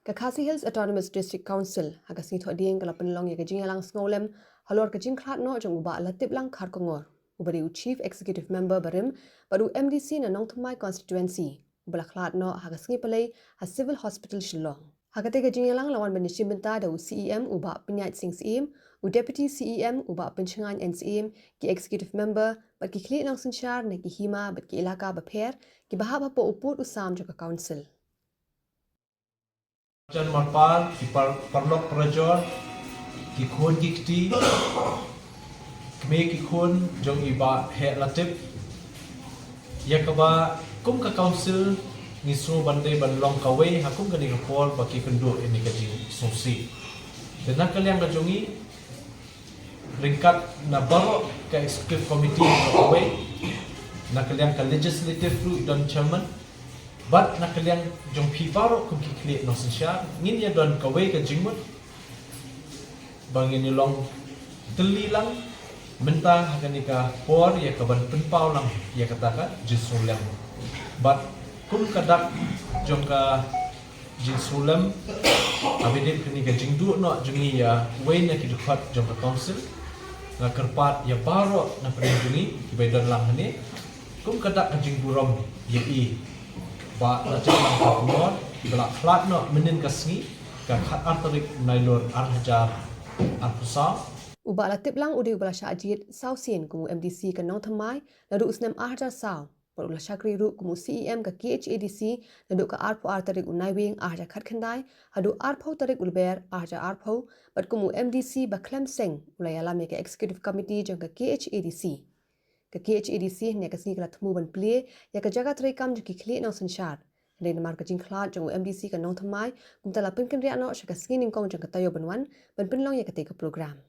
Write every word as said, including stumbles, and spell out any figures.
Ka Khasi Hills Autonomous District Council ha ka sngi Thohdieng ka la pynlong ïa ka jingïalang sngewlem halor ka jingkhlad noh jong u Bah Latiplang Kharkongor, uba dei u Chief Executive Member barim bad u M D C na Nongthymmai Constituency, uba la khlad noh ha ka sngi Palei ha Civil Hospital Shillong. Ha katei ka jingïalang la wan ban ïashim bynta da u C E M u Bah Pynïaid Sing Syiem, u Deputy C E M u Bah Pynshngaiñ N Syiem, ki Executive Member bad ki khlieh nongsynshar na ki hima bad ki ilaka bapher kiba hap hapoh u pud u sam jong ka Council. Jan marpar, ki par-, parlok parajor, ki khun ki kti, kmie ki khun jong i Bah Heh Latip, ïa kaba kum ka Council ngi sngew ban dei ban long kawei ha kum kane ka por ba ki kynduh ïa kane ka jingsngewsih. Te na ka liang ka jong ngi, ryngkat na baroh ka Executive Committee kawei, na ka liang ka Legislative ruh don Chairman, bad na ka liang jong phi baroh kum ki khlieh nongsynshar, ngin ïa don kawei ka jingmut ba ngin ïa long tylli lang mynta ha kane ka por ïa ka ban pynpaw lang ïa kata ka jingsngewlem. Bad kum ka dak jong ka jingsngewlem, ha ba dei kane ka jingduh noh jong ngi ïa uwei na ki dkhot jong ka Council, nga kyrpad ïa baroh na pdeng jong ngi kiba ïadon lang hangne, kum ka dak ka jingburom ïa i Bah Latiplang Kharkongor, ba la khlad noh mynhynnin ka sngi, ka khatar tarik Nailur ar hajar arphew saw. U Bah Latiplang u dei uba la shah jied saw sien kum u M D C ka Nongthymmai naduh u snem ar hajar saw, bad u la shakri ruh kum u C E M ka K H A D C naduh ka arphew ar tarik u Naiwieng ar hajar khatkhyndai haduh arphew tarik u Lber ar hajar arphew, bad kum u M D C ba khlem seng u la ïalam ïa ka Executive Committee jong ka K H A D C. Ka K H A D C hynne ka sngi ka la thmu ban plie ïa ka jaka treikam jong ki khlieh nongsynshar. Hynrei namar ka jingkhlad jong u M D C ka Nongthymmai, kumta la pynkynriah noh sha ka sngi nyngkong jong ka taïew ban wan ban pynlong ïa katei ka program.